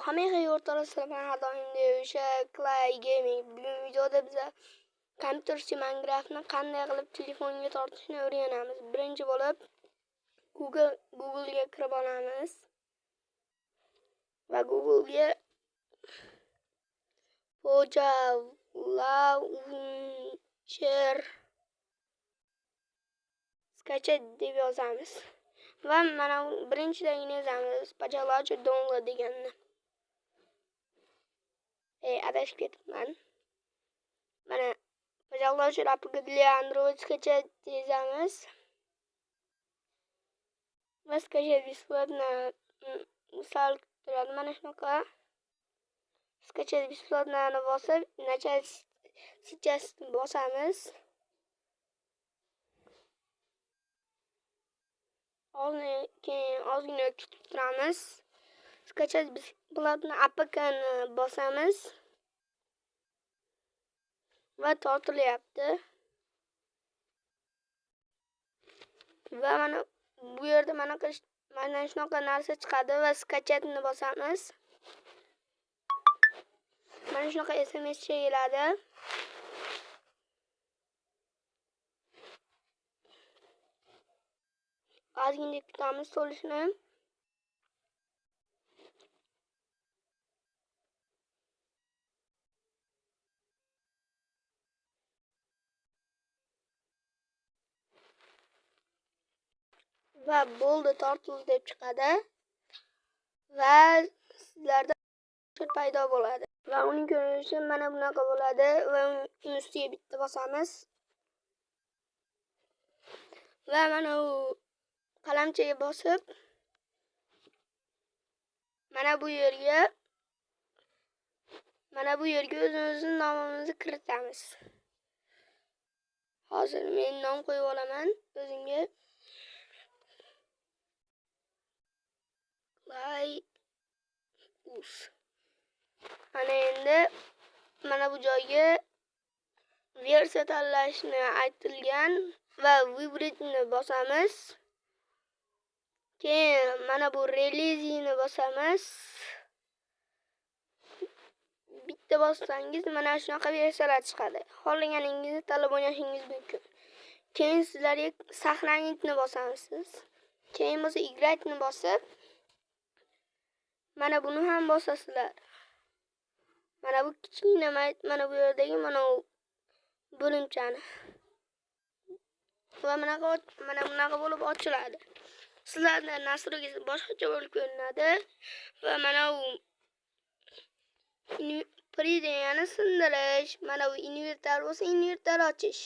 Hammaga o'rtoqlar, har doimdek o'sha Clay Gaming. Bugun videoda biza kompyuter Minecraftni qanday qilib telefonga tortishni o'rganamiz. Birinchi bo'lib Google'ga kirib olamiz. Va Google'ga Pojav Launcher skachat deb yozamiz. Va mana birinchidagini yozamiz. Pojav Launcher download deganni. Adashib ketibman. Mana Pojav Launcher APK для Android скачать yozamiz. Va скачать бесплатно sal turadi mana shunaqa. Скачать бесплатно bosib, начать сейчас bosamiz. Keyin ozgina kutib turamiz. Скачать бесплатно APKni bosamiz. Va tortilyapti. Va mana bu yerda mana shunaqa narsa chiqadi va skachatni bosamiz. Mana shunaqa SMS keladi. Ozgina kutamiz to'lishini. Va bo'ldi, tortildi deb chiqadi. Va sizlarda paydo bo'ladi. Va uning ko'rinishi mana bunaqa bo'ladi va uning ustiga bitta bosamiz. Va mana u qalamchaga bosib mana bu yerga o'zimizning nomimizni kiritamiz. Hozir men nom qo'yib olaman o'zimga. Us. Mana endi mana bu joyga versiya tanlashni aytilgan va vibritni bosamiz. Keyin mana bu relizini bosamiz. Bitta bossangiz mana shunaqa versiyalar chiqadi. Xohlaganingizni tanlab o'ynashingiz mumkin. Keyin sizlarga saqlanitni bosasiz. Keyin bo'lsa igratni bosib mana buni ham bosasizlar. Mana bu kichkina mana bu yerdagi mana bu bo'limchani. Va mana bunaqa bo'lib ochiladi. Sizlarda nasriga boshqacha bo'lib ko'rinadi va mana bu pridiyani sindirish, mana bu invertor bo'lsa invertor ochish.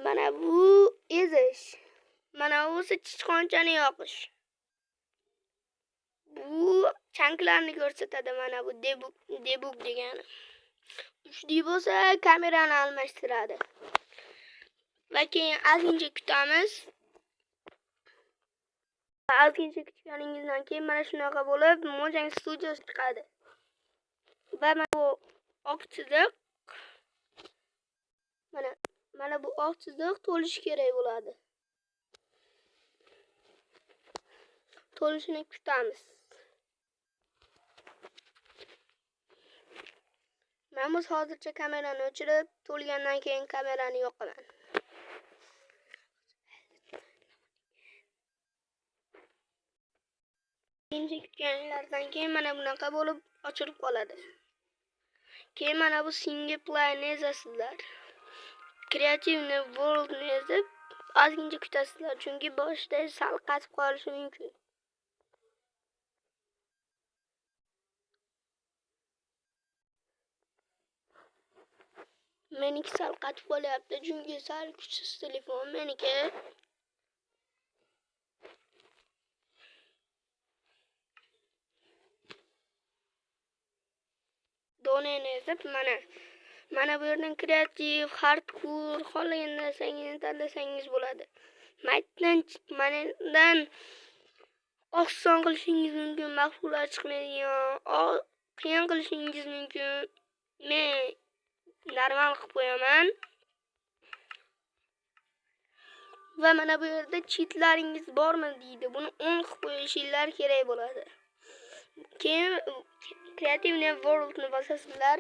Mana bu ezish. Mana bu esa sichqonchani yoqish. Bu chanklarni ko'rsatadi mana bu debug degani. 3D bo'lsa kamerani almashtiradi. Va keyin ozgincha kutamiz. Ozgincha kutganingizdan keyin mana shunaqa bo'lib Mojang Studio chiqadi. Va mana bu oq chiziq mana bu oq chiziq to'lishi kerak bo'ladi. To'lishini kutamiz. Men bu hozircha kamerani o'chirib, to'lgandan keyin kamerani yoqaman. Keyingi kutganlardan keyin mana bunaqa bo'lib ochilib qoladi. Keyin mana bu single playni yozasizlar. Creative Worldni yozib ozgincha kutasizlar, chunki boshida sal qatib qolishi mumkin. Meniki sal qatib qolyapti, chunki sal kuchsiz telefon meniki. Doneni yozib mana bu yerdan kreativ, hardcore xohlagan narsangizni tanlasangiz bo'ladi. Maytdan oson qilishingiz mumkin, mahsulotlar chiqmaydigan, qiyin qilishingiz mumkin. Men normal qilib qo'yaman. Va mana bu yerda cheatlaringiz bormi deydi. Buni on qilib qo'yishinglar kerak bo'ladi. Keyin Creative World'ni bosasizlar.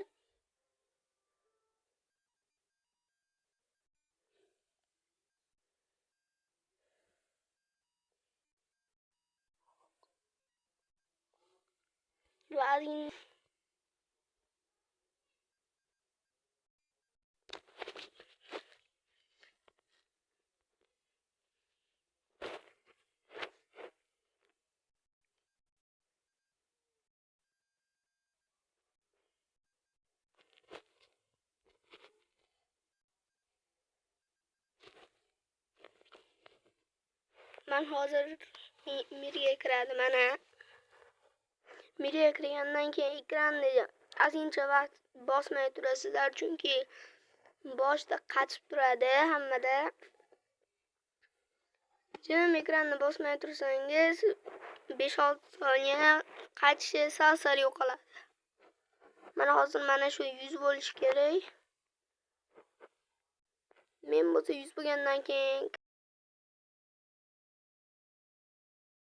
Va ozgina man hozir Mirga kiradi mana. Mirga kirgandan keyin ekranni ozgincha vaqt bosmay turasizlar, chunki boshida qachib turadi hammada. Jim ekranni bosmay tursangiz 5-6 soniya qachishi sal-sal yo'qoladi. Mana hozir mana shu 100 bo'lishi kerak. Men bo'lsa 100 bo'lgandan keyin